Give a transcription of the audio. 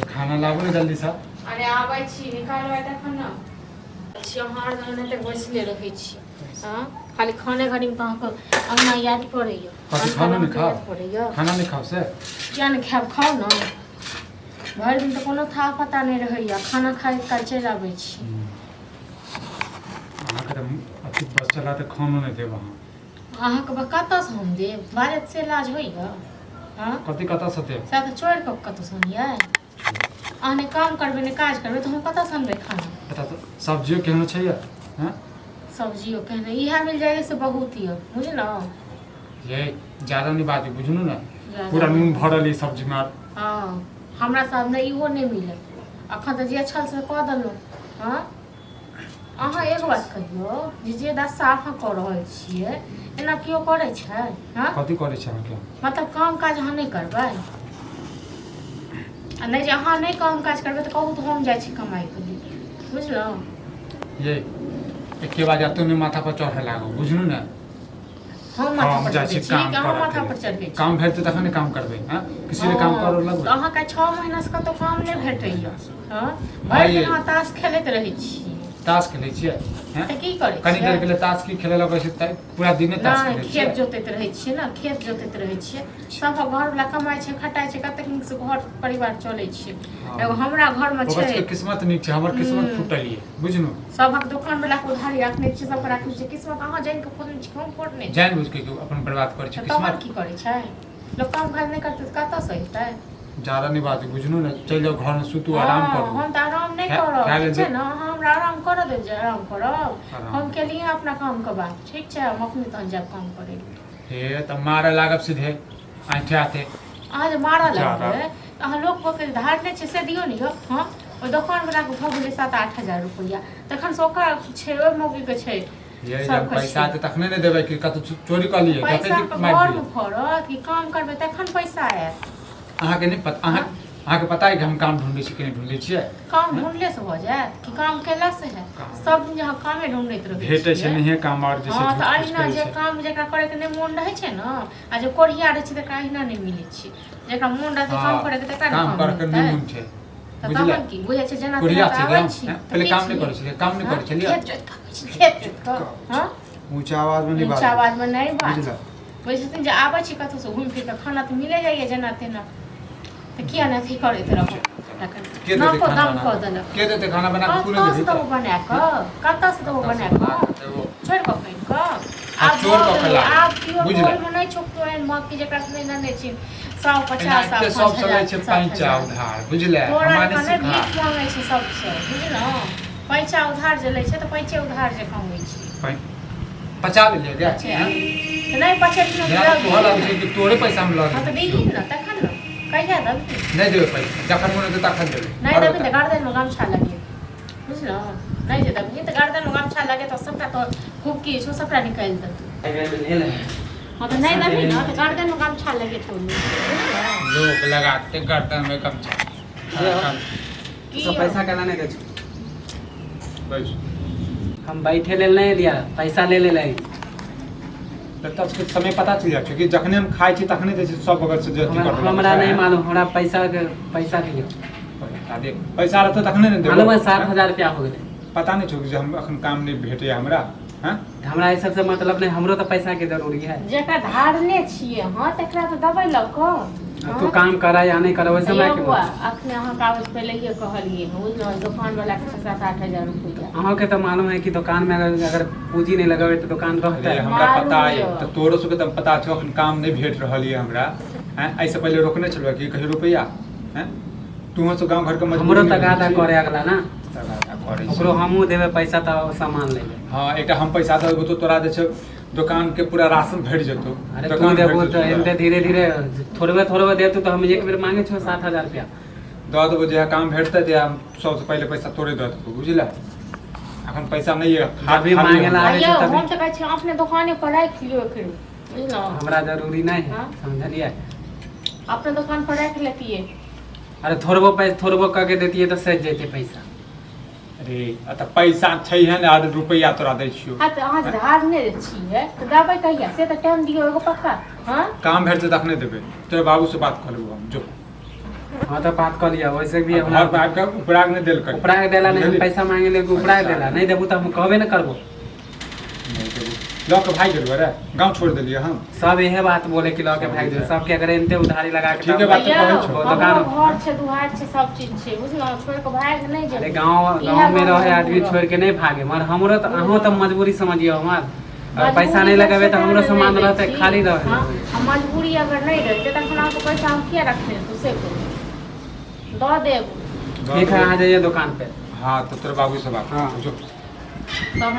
खाना लाबू ने जल्दी से। अरे आबै छी, निकालबै तखन ने। छी अहाँ हरदम एनाहिते बैसले रहै छी। हँ, खाली खाने घड़ीमे तऽ अहाँके अङ्गना याद पड़ैए। कथी खाना नहि खाउ? याद पड़ैए। खाना नहि खाउ से? किया नहि खायब? खाउ ने। भरि दिन तऽ कोनो था पता नहि रहैए, खाना खाइ काल चलि आबै छी। अहाँके तऽ अथी बस चला तऽ खानो नहि देब अहाँ। अहाँके कतऽसँ हम देब? बाजत से लाज होइए? हँ। कथी कतऽसँ देब? सएह तऽ चोरि कऽ कतऽसँ अनियै? अहाँ नहि काम करबै, नहि काज करबै, तऽ हम कतऽसँ अनबै खाना? पता तऽ सब्जियो केहनो छै यऽ? हँ। सब्जियो केहन इएह मिल जाइए से बहुत यऽ, बुझलहुँ? ये ज्यादा नहि बाजू, बुझलहुँ ने? पूरा नून भरल ई सब्जीमे। हँ, हमरा सब ने इहो नहि मिलत। अखन तऽ जे छल से कऽ देलहुँ। हँ, अहाँ एक बात कहियौ जे जे दशा अहाँ कऽ रहल छियै, एना केओ करै छै? हँ। कथी करै छै अहाँके? मतलब काम काज अहाँ नहि करबै? आ नहि जे अहाँ नहि काम काज करबै तऽ कहू तऽ हम जाइ छी कमाइके लेल, बुझलहुँ? ये एके बार एतो नहि माथा पर चढ़े लागो, बुझलहुँ ने? हम माथा हम पर जाइ छी चढ़ै छी काम कि अहाँ करऽ माथा के पर लेल। चढ़ै छी? काम भेटतै तखन ने काम करबै। हँ, किसी ले काम करऽ तऽ लगबै। अहाँके 6 महीनासँ कतहु काम नहि भेटैए? हँ, भरि दिन अहाँ ताश खेलैत रहै छी। ताश खेलै छियै? हैं? तऽ की करै कनी देर के छियै? लिए ताश की खेले लगै छै तऽ पूरा दिने ताश नहि खेलै खेत छियै? जोतैत रहै छियै ने, खेत जोतैत रहै छियै। सभक घरवला कमाइ छै, खटाइ छै, कतेक नीकसँ घर परिवार चलै छै। एगो हमरा घरमे ओकर छै। सबके किस्मत नीक छै, हमर किस्मत फूटल ये, बुझलु? सभक दोकान वला के उधारी राखने छियै, सबके राखने छियै। किस्मत अहाँ जानि कऽ फोड़ने छी कि हम फोड़ने छी? जानि बुझि के अपन बर्बाद करै छै। तऽ तहन किस्मत की करै छै लोक? काम काज नहि करतै तऽ कतऽसँ एतै? ज्यादा नहि बाजू, बुझलु ने? चलि जाउ घरमे, सुतू, आराम हँ, करू। हम तऽ आराम नहि करब। खाय ठीक लेल छै ने? अहाँ हमरा आराम करऽ देब जे आराम करब? आराम। हम केलियै अपना कामके बात, ठीक छै? हम अपने तहन जायब काम करै लए। हे तऽ मारऽ लागब सीधे आँठे आते। अहाँ जे मारऽ ज्यादा। लगबै तऽ अहाँ लोक के धारने छै से दियौ ने यौ। हँ, ओहि दोकानवलाके भऽ गेलै 7-8 हजार रुपैआ, तखन से ओकर छै, ओहि मौगीके छै। ये जब सबके पैसा छै। तऽ तखने ने देबै कि कतौ चोरी कऽ लियै? पैसा देखै छी मारि घरमे दियै। फड़त कि काम करबै तखन पैसा आयत? अहाँके नहि पता, अहाँके पता है कि हम काम ढूंढै छी कि नहि ढूंढै छियै? काम ढूंढले से भऽ जायत कि काम केला से है? काम। सब दिन जे अहाँ कामे ढूंढैत रहै भेटै छै छियै। नहिये काम आओर जे छै। हँ, झूठ तऽ फूस अहिना करै जे छै। काम जकरा करैके नहि मोन रहै छै ने आ जे कोढ़िया रहै छै, तकरा अहिना नहि मिलै छै। जकरा मोन रहतै काम हँ, करैके, तकरा ने काम काम करके नहि मिलतै। मोन छै। तऽ बुझलियै? तहन की बुझै छै? जेना कोढ़िया तेना तऽ छै आबै गाँव छी हैं? तऽ पहिले की काम नहि छी? करै छलियै, काम नहि हँ? करै छलियै। खेत जोति कऽ आबै छी, खेत जोति कऽ। हँ। ऊँचा आवाज मे नहि ऊँचा बाजू। आवाजमे नहि बाज। बुझलियै? बुझै छथिन जे आबै छी कतहुसँ घुमि फिर कऽ, खाना तऽ मिले जाइए जेना तेना, तऽ किया नहि अथी करैत रहब तखन? के देतै नाको खाना दम बना कऽ कऽ? देलक। के देतै खाना बना कऽ? तू नहि कतऽसँ देबही देबो तऽ? बना कऽ? कतऽसँ देबो कतऽसँ बना बना कऽ? कऽ देबो? छोड़ि कऽ कहि कऽ आ आब चोर भऽ कऽ के गेलै। लाबै। आब केओ बुझले? टोलमे नहि छौ केओ एहन मौगी जेकरा से नहि लेने छी 150 आ एनाहिते पाँच सब से लै हजार छै सात पैंचा हजार। उधार, बुझले? तोरा हमरा जकाँ नहि नहि सिखा। भीख मांगै छै सबसँ, बुझलहुँ? पैंचा उधार जे लै छै तऽ पैंचे उधार जकाँ होइ छै। पचा लेलियै गे? पचे हैं? तऽ नहि पचेलखिन जेना तऽ तऽ तोहर लगै छै कि तोरे पैसा हम लऽ हँ, तऽ लेने दीही छियौ। ने तखन ने। कहिया देबही? नहि देबै पैसा, जखन मोन हेतै तखन देबै। नहि आओर देबही बता। तऽ गर्दनमे गमछा लगेबै, बुझलहुँ? नहि जे देबही तऽ गर्दनमे गमछा लगेतौ, सबटा तो हुक्की छौ, सबटा निकालि देतौ। हँ, तऽ नहि देबही ने तऽ गर्दनमे गमछा लगेतौ, बुझलहुँ? लोक लगाते गर्दन में गमछा। हाँ, की सब पैसा केना नहि दै छौ? बैस। हम बैठे लेल नहि एलियै, पैसा ले ले। तऽ तब सबके समय पता चलि जाइ छै कि जखने हम खाइ छी तखने जे छै सब बगल से जे अथी हमरा करऽ हमरा लगै छै। नहि मालूम, हमरा पैसा के पैसा दियौ। पैसा देख, पैसा रहतौ तखने ने देबो। मालूम है, 7000 रुपया हो गेलै। पता नहि छौ कि जे हम एखन काम नहि भेटैया हमरा? हँ। हमरा एहि सबसे मतलब नहि, हमरो तऽ पैसा के जरूरी है। जेकरा धारने छियै, हँ, तकरा तऽ दबै लऽ कऽ। अब तू काम करा या नहीं करा, वैसे हमरा यौ की बौआ, मतलब? अखने अहाँके आबै से पहिलैये कहलियै हँ, बुझलहुँ? दोकान वला के छै 7-8 हजार रुपैआ। अहाँके तऽ मालूम है कि दुकान में अगर अगर पूंजी नहीं लगेबै तऽ दुकान अरे रहतै? हमरा मालूम पता अइ। यऽ। तऽ तोरो सबके तऽ पता छौ, एखन काम नहि भेट रहल यऽ हमरा। आँय, एहिसँ पहिले रोकने छलहुँ कि कहियो रुपैआ? आँय, तूहो सब गाँव घरके मजबूरी हमरो नहि बुझै तगादा छी? करे अगला ना। तगादा करै छै। ओकरो हमहूँ देबै पैसा तऽ सामान लेबै। हँ, एकटा हम पैसा दऽ देबो तऽ तोरा जे छै दोकान के पूरा राशन भरि जेतौ। अरे तू दोकान भरि देबो जेतौ तऽ पूरा। एनते धीरे धीरे थोड़बे थोड़बे देतू तऽ हम एक बेर मांगे छौ 7000 रुपया। दऽ देबो, जहिया काम भेटतै तहिया हम सबसँ पहिले पैसा तोरे दऽ देबो, बुझले? अखन पैसा नहि यऽ, हाथ जब भी खाली मांगे ला हमरा। आबै छै यौ तभी। हम तऽ कहै छी अपने दोकाने पर राखि लियौ एकरे, बुझलहुँ? हमरा जरूरी नहीं है। हाँ? समझलियै? अपने दोकान पर राखि लेतियै। अरे थोड़बो पैसा थोड़बो कऽ के देतियै तऽ सजि जैते पैसा। अरे आ तऽ पैसा छै है ने, आर रुपैआ तोरा दै छियौ। हँ, तऽ अहाँ जे धारने छियै तऽ देबै कहिया से तऽ टाइम दियौ एगो पक्का। हँ। काम भेटतै तखने देबै, तोरा बाबू से बात कऽ लेबो हम, जो। हाँ तो बात कऽ लिअ वैसे भी घर पर आबि कऽ उपराग नहि देलकै। उपरा के देला नहीं, हम बुझलियै? पैसा मांगे ले उपरा के देला नहीं देबू तो हम कहबे न करबो। नहि देबू। लऽ कऽ भागि गेलौ रे, गाँव छोड़ि देलियै हम। सब इहे बात बोले कि लऽ के भागि गेल सबके, अगर एनते उधारी लगा के ठीक है, बात भैया, कहै छौ। हमरो दुकान घर छै, दुहार छै, सब चीज छै, बुझलहुँ? छोड़ि कऽ भागि नहि अरे जेबै। गाँव इएह गाँव में रहे गाँव आदमी में छोड़ के नहीं भागे, मगर हमरो तो अहूँ तो मजबूरी समझियो हमार। अगर पैसा मजबूरी नहीं लगेबे छै तो हमरो ने सामान नहि दै रहते छी। खाली रहे। हाँ, आ मजबूरी अगर नहि रहितै तखन अहाँके पैसा हम किया रखने रहितहुँ, से कहू। दऽ देब। ठीक है, आ जाइए दुकान पे। हाँ, तो तोरा बाबू से बात हाँ। जो तब हम